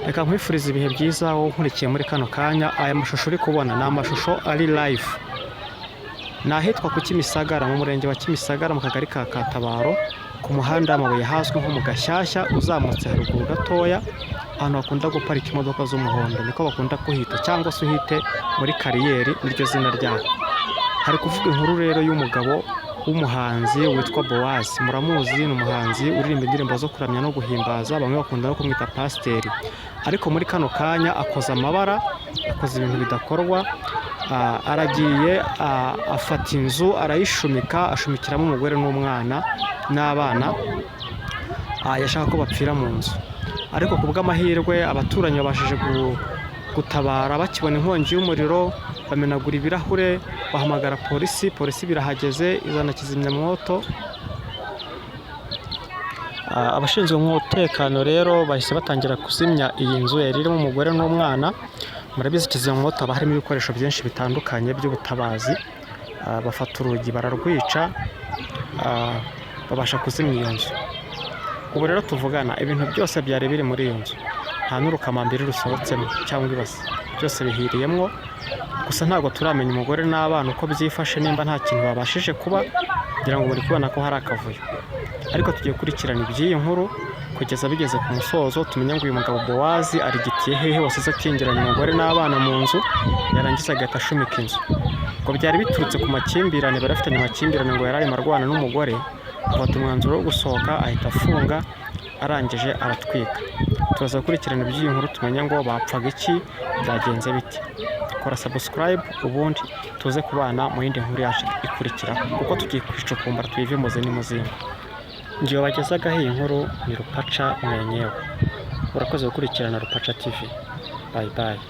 Reka nkwifurize ibihe byiza wowe unkurikiye muri kano kanya. Aya mashusho uri kubona ni amashusho ari live, ni ahitwa ku Kimisagara, mu murenge wa Kimisagara, mu kagari ka Katabaro, ku muhanda w'amabuye hazwi nko mu Gashyashya. Uzamutse haruguru gatoya, ahantu hakunda guparika imodoka z'umuhondo, niko bakunda kuhita, cyangwa se uhite muri kariyeri, niryo zina ryaho. Hari kuvuga inkuru rero y'umugabo w'umuhanzi witwa Bowazi. Muramuzi, ni umuhanzi uririmba indirimbo zo kuramya no guhimbaza, bamwe bakunda no kumwita pasiteri. Ariko muri kano kanya akoze amabara, akoze ibintu bidakorwa. Aragiye afata inzu arayishumika, ashumikiramo umugore n'umwana n'abana. Yashaka ko bapfira mu nzu, ariko ku bw'amahirwe abaturanyi babashije gutabara bakibona inkongi y'umuriro, bamenagura ibirahure, bahamagara polisi. Polisi birahageze, izana kizimyamwoto. Abashinzwe umutekano rero bahise batangira kuzimya iyi nzu yari irimo umugore n'umwana. Murabizi, kizimyamwoto haba harimo ibikoresho byinshi bitandukanye by'ubutabazi. Bafata urugi bararwica, babasha kuzimya iyo nzu. Ubu rero tuvugana, ibintu byose byari biri muri iyo nzu, nta n'urukamambiri rusohotsemo cyangwa ibase, byose bihiriyemo. Gusa ntabwo turamenya umugore n'abana uko byifashe, nimba nta kintu babashije kuba. Kugira ngo muri kubona ko hari akavuyo, ariko tugiye gukurikirana iby'iyi nkuru kugeza bigeze ku musozo, tumenye ngo uyu mugabo Bowazi arigitiye hehe, wasize akingiranye umugore n'abana mu nzu, yarangiza agahita ashumika inzu. Ngo byari biturutse ku makimbirane bari bafitanye, amakimbirane ngo yari arimo arwana n'umugore, afata umwanzuro wo gusohoka, ahita afunga, arangije aratwika. Turaza gukurikirana iby'iyi nkuru, tumenye ngo bapfaga iki, byagenze bite. Kora subscribe, ubundi tuze kubana mu yindi nkuru yacu ikurikira, kuko tugiye kuyicukumbura tuyive muzi n'imuzingo. Ngiye wabagezagaho iyi nkuru ni Rupaca mwenyewe. Urakoze gukurikirana Rupaca TV. Bye bye.